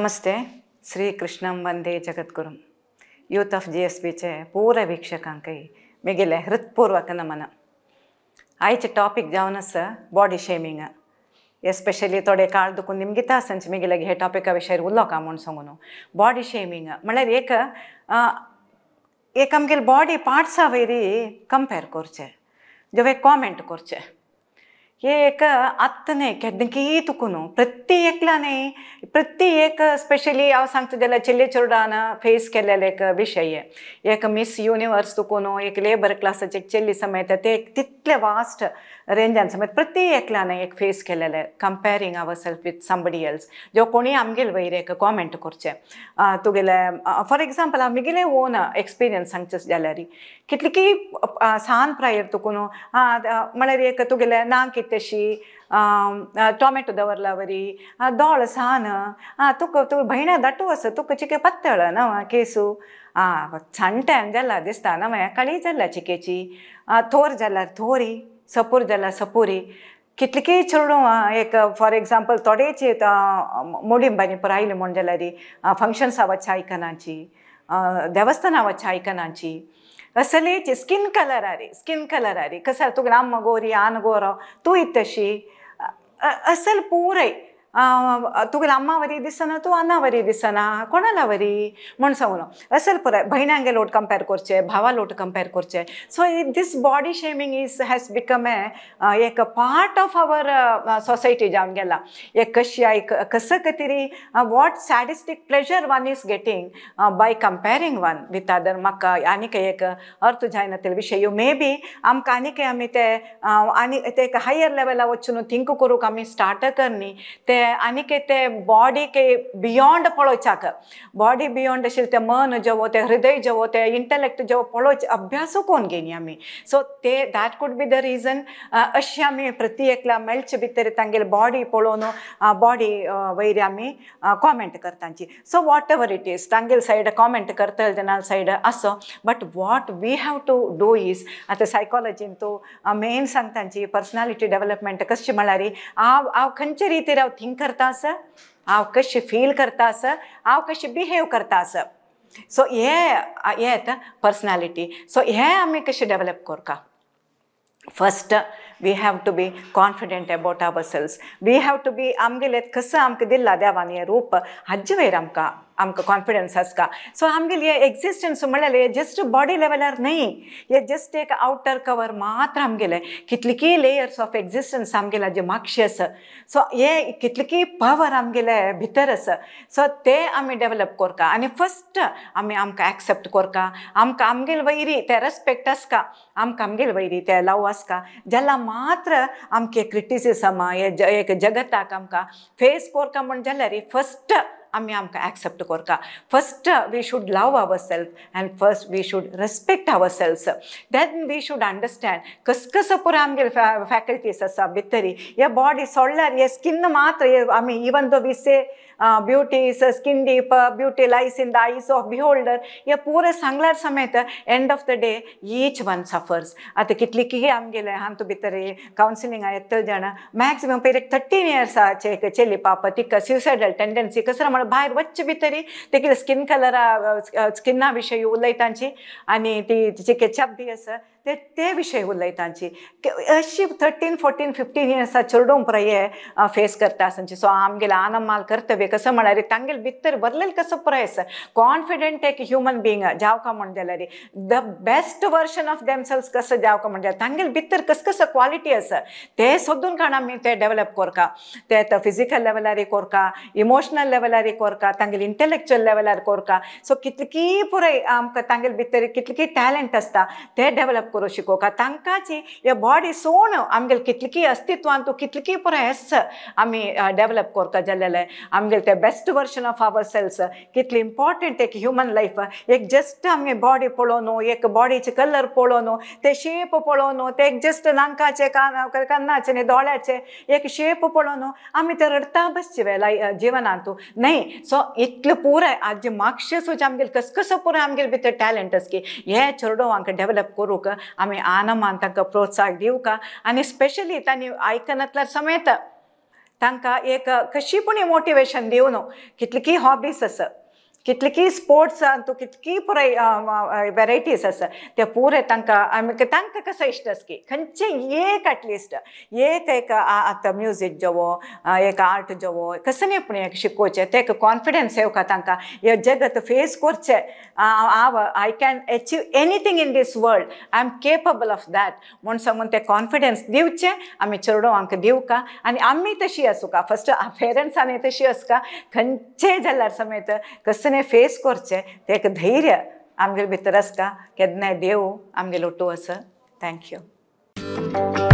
नमस्ते. श्री कृष्णं वंदे जगद्गुरुं. यूथ ऑफ GSBचे पूरा वीक्षकांकय मेगेले हृत्पूर्वक नमन. आयचे टॉपिक जावन आसा बॉडी शेमिंग. एस्पेशली थोडे काळ दुखून निमगिता आसनचे मेगेले हे टॉपिका विशयार उलोवका म्हूण सांगून. बॉडी शेमिंग म्हळ्यार एक एक आमगेले बॉडी पार्ट्सा वयरी कंपेर करचें, जेव एक कॉमेंट करचें. हे एक आत्तां न्हय केन्ना तुका न्हू प्रति एकल्या न्हय प्रति एक स्पेशली हांव सांगता जाल्यार चेडे चेडवान फेस केल्लेले एक विशय. एक मिस युनिवर्स तुका न्हू एक लेबर क्लासाचे एक चेल्ली समेत ते एक तितले वास्ट रेंजान समेत प्रति एकल्यान एक फेस केलेले comparing our self with somebody else. जो कोणी आमगेले वयर एक कॉमेंट करचें तुगेले. फॉर एग्जाम्पल हांव म्हगेले ओन एक्सपिरियन्स सांगचें जाल्यार कितली सान प्रायर तुका न्हू म्हळ्यार एक तुगेले नाक कितें टोमॅटो दवरला वरी दोळ सान तुका तूं भयणा दाटू आसा तुका चिके पातळ ना केसू सांट्यान जाला दिसता ना काळी जाला चिकेची थोर जाल्यार थोरी सपूर जाल्यार सपुरी. कितलीं चेडूं एक फॉर एग्जाम्पल थोडेच मोडिंबांनी पुरो आयली म्हूण जाल्यार फंक्शन्सां वचच्या आयकनाची, देवस्थानां वचच्या आयकनाची. असलेची स्किन कलर आरी स्किन कलर आरी कसं तुका आम्मा गोरी आन गोरो तूं इतशी असल पुराय तुगेले अम्मा वरी दिसना तूं अन्ना वरी दिसना कोणाला वरी म्हूण सांगून असल पुराय भयणांगे लोट कंपेर करचे भावा लोट कंपेर करचे. So this body shaming is has become a एक पार्ट ऑफ our society जावन गेला. एक कशी एक कसं कतरी what sadistic pleasure one is getting by comparing one with other. म्हाका आनीक एक अर्थ जायना ते विशय मे बी आमकां आनीक आमी ते आनी ते एक हायर लेवला वचून थिंक करूंक आमी स्टार्ट करनी ते आनीक ते बॉडी के बियोंड पळोवच्याक बॉडी बियोंड आशिल्लें तें मन जेवो तें हृदय जेवो तें इंटलेक्ट जेवो पळोवचें अभ्यास कोण घेयनी आमी. सो ते that could be the reason. अशें आमी प्रति एकल्या मेळचे भितर तांगेले बॉडी पळोवन बॉडी वयर आमी कॉमेंट करतांची. So whatever it is तांगेले सायड कॉमेंट करतले तेन्ना सायड आसो but what we have to do is आतां सायकोलॉजीन तूं मेन सांगतांची पर्सनालिटी डेवलपमेंट कशें म्हळ्यार हांव हांव खंयचे रितीर हांव थिंक करता आसा, हांव कशें फील करता आसा, हांव कशें बिहेव करता आसा. सो हे हे येता पर्सनालिटी. सो हे आमी कशें डेवलप करता. First we have to be confident about our selves. We have to be आमगेले कसं आमकां दिल्ला देवान हें रूप हाजे वयर आमकां आमकां कॉन्फिडन्स आसता. सो आमगेली एक्झिस्टन्स म्हणल्यार जस्ट बॉडी लेवलार न्हय हे जस्ट एक आवटर कवर मात्र आमगेले कितलीं लेयर्स ऑफ एक्झिस्टन्स आमगेले जे मागशे आसा. सो हे कितली पावर आमगेले भितर आसा. सो ते आमी डेवलप करता आनी फस्ट आमी आमकां एक्सेप्ट करता. आमकां आमगेले वयरी ते रेस्पेक्ट आसता, आमकां आमगेले वयरी ते लव आसता जाल्यार मात्र आमचे क्रिटिसिजम हे एक जगताक आमकां फेस करता म्हूण जाल्यार फस्ट आमी आमकां एक्सेप्ट करता. First we should love our self and first we should respect our selves. Then we should understand कस कसं पुरो आमगेले फॅकल्टीज आसा भितरी. हे बॉडी सोडल्यार हे स्किन मात्र आमी even though we say beauty is skin deep, beauty lies in the eyes of beholder, हे पुरें सांगल्यार समेत end of the day each one suffers. आतां कितली की आमगेले हातूंत भितर कावन्सिलिंगा येतले जाणां मॅक्सिमम पयर एक 13 इयर्साचे एक चेली पाप तिका सुसायडल टेंडन्सी कसं म्हळ्यार भायर वच्चे भितरी तेगेले स्किन कलरा स्किना विशयी उलयतांची आनी ती चिके चब्बी आसा ते ते विशय उलयतांची. अशी 13, 14, 15 इयर्सां चेडूं पुराय हे फेस करता आसची. सो आमगेले आनमाल कर्तव्य कसं म्हळ्यार तांगेले भितर भरलेलें कसं पुराय आसा कॉन्फिडंट एक ह्युमन बिंग जावका म्हूण जाल्यार the best version of themselves कसं जावका म्हण जाल्यार तांगेले भितर कस कसं क्वालिटी आसा ते सोदून काडून आमी ते डेवलप करता. ते फिजिकल लेवलार करता, इमोशनल लेवलार करता, तांगेले इंटलेक्चुअल लेवलार करता. सो कितली पुराय आमकां तांगेले भितर कितली टॅलंट आसता ते डेवलप करूं शिकोवका. तांकांची हे बॉडी सोण आमगेले कितली अस्तित्वान तूं कितली पुराय आसा आमी डेवलप करता जाल्यार आमगेले ते best version of our selves कितली इम्पॉर्टंट एक ह्युमन लायफ. एक जस्ट आमगे बॉडी पळोवन एक बॉडीचे कलर पळोवन ते शेप पळोवन ते एक जस्ट नाकाचे कानाचे आनी दोळ्याचे एक शेप पळोवन आमी ते रडता बसचे वेळा जिवनांत न्हय. सो इतलें पुराय आज मागशे सुद्दां आमगेले कस कसो पुराय आमगेले भितर टॅलंट आसा की हे चेडवांक डेवलप करूंक आमी आनमान तांकां प्रोत्साहन दिवका आनी स्पेशली तांणी आयकनातल्यार समेत तांकां एक कशी पूण मोटिवेशन दिवन कितली हॉबीज आसा, कितली स्पोर्ट्स तूं कितकी पुराय वेरायटीज आसा ते पुरे तांकां आमी तांकां कसो इश्ट आसा की खंयचे एक एटलिस्ट एक एक आतां म्युजीक जावो, एक आर्ट जावो, कसं न्ही पूण एक शिकोवचें ते एक कॉन्फिडन्स येवका तांकां हे जगत फेस करचें. हांव I can achieve anything in this world, I am capable of that म्हूण सांगून ते कॉन्फिडन्स दिवचें आमी चेडवांक दिवका. आनी आमी तशी आसूका, फस्ट पेरंट्सांनी तशी आसका, खंयचेय जाल्यार समेत कसं फेस करचें ते एक धैर्य आमगेले भितर आसता. केन्नाय देव आमगेलो ओटो आसा. Thank you.